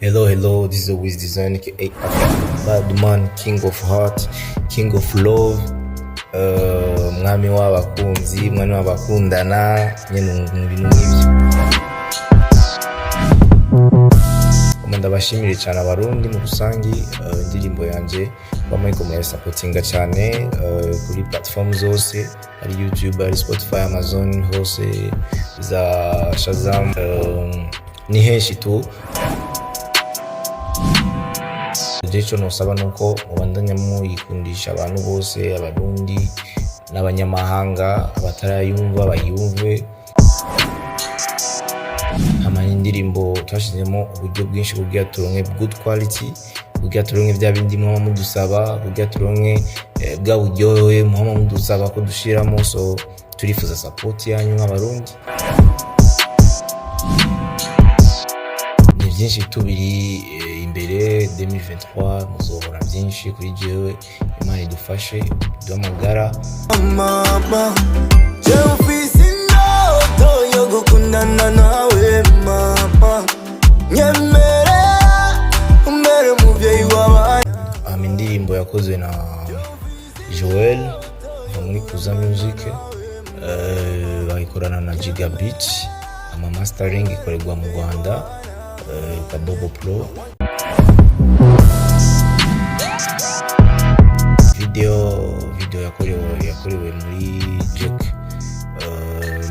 Hello, hello, this is Wiz Design aka Bad Man, King of Heart, King of Love, mwami w'abakunzi, mwami w'abakundana, nyene mu bintu nk'ivyo. Koma ndabashimire cyane Abarundi mu rusangi, indirimbo yanje bamwe murayisapotinga cyane kuri platform zose, ari YouTube, ari Spotify, Amazon, hose za Shazam, ni henshi tu. Je ico nosaba nuko mubandanya muyikundisha abantu bose, Abarundi n'abanyamahanga, abatarayumva bayumve. Hama indirimbo twashizemo uburyo bwinshi kugira turonke good quality, kugira turonke vya bindi muhama mudusaba, kugira turonke bwa buryohe muhama mudusaba ko dushiramo. So turifuza support yanyu nk'Abarundi. Ni byinshi tubiri imbere 2023, muzobona byinshi kuri jewe. Imana idufashe, iduhe amagara. Mama, jewe mfise indoto yo gukundana nawe, mama, nyemerera umbere umuvyeyi w'abana. Hama indirimbo yakozwe na Joel kuva muri Kuza Music, bayikorana na Gigabit. Ama mastering ikorerwa mu Rwanda, kwa Bobo Pro. Video yakorewe muri Jack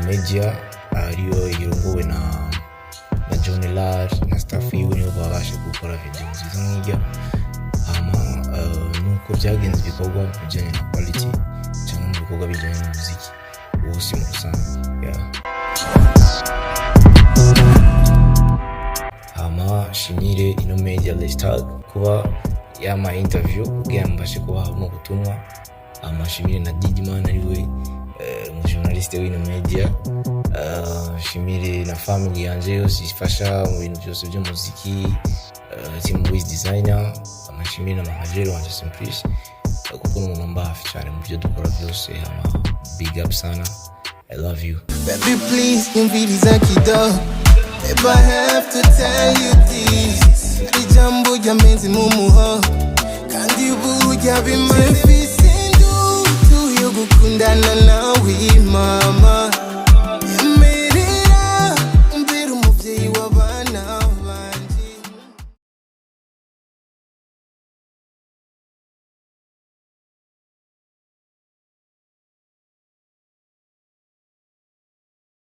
Media, ariyo irongowe na John Lar na staff yiwe, nibo babashe gukora video nziza nk'ijya. Hama nuko byagenze ibikorwa bijyanye na quality cyangwa mu bikorwa bijyanye n'umuziki wose muri rusange, yeah. Hama shimire ino media Lestag kuba yama interview kugira mbashe kubaha buno butumwa. Hama shimire na Didman ariwe umujournaliste w'ino media. Shimire na family yanje yose ifasha mu bintu byose by'umuziki, team Wiz Designer. Hama shimire na manager wanje Simplice, kuko ni umuntu mba hafi cyane mu byo dukora byose. Hama big up sana, I love you. Baby, please nyumviriza kidogo. If I have to tell you this, ijambo ryamenze mu muhogo kandi burya bimaze. Mfise indoto yo gukundana nawe, mama.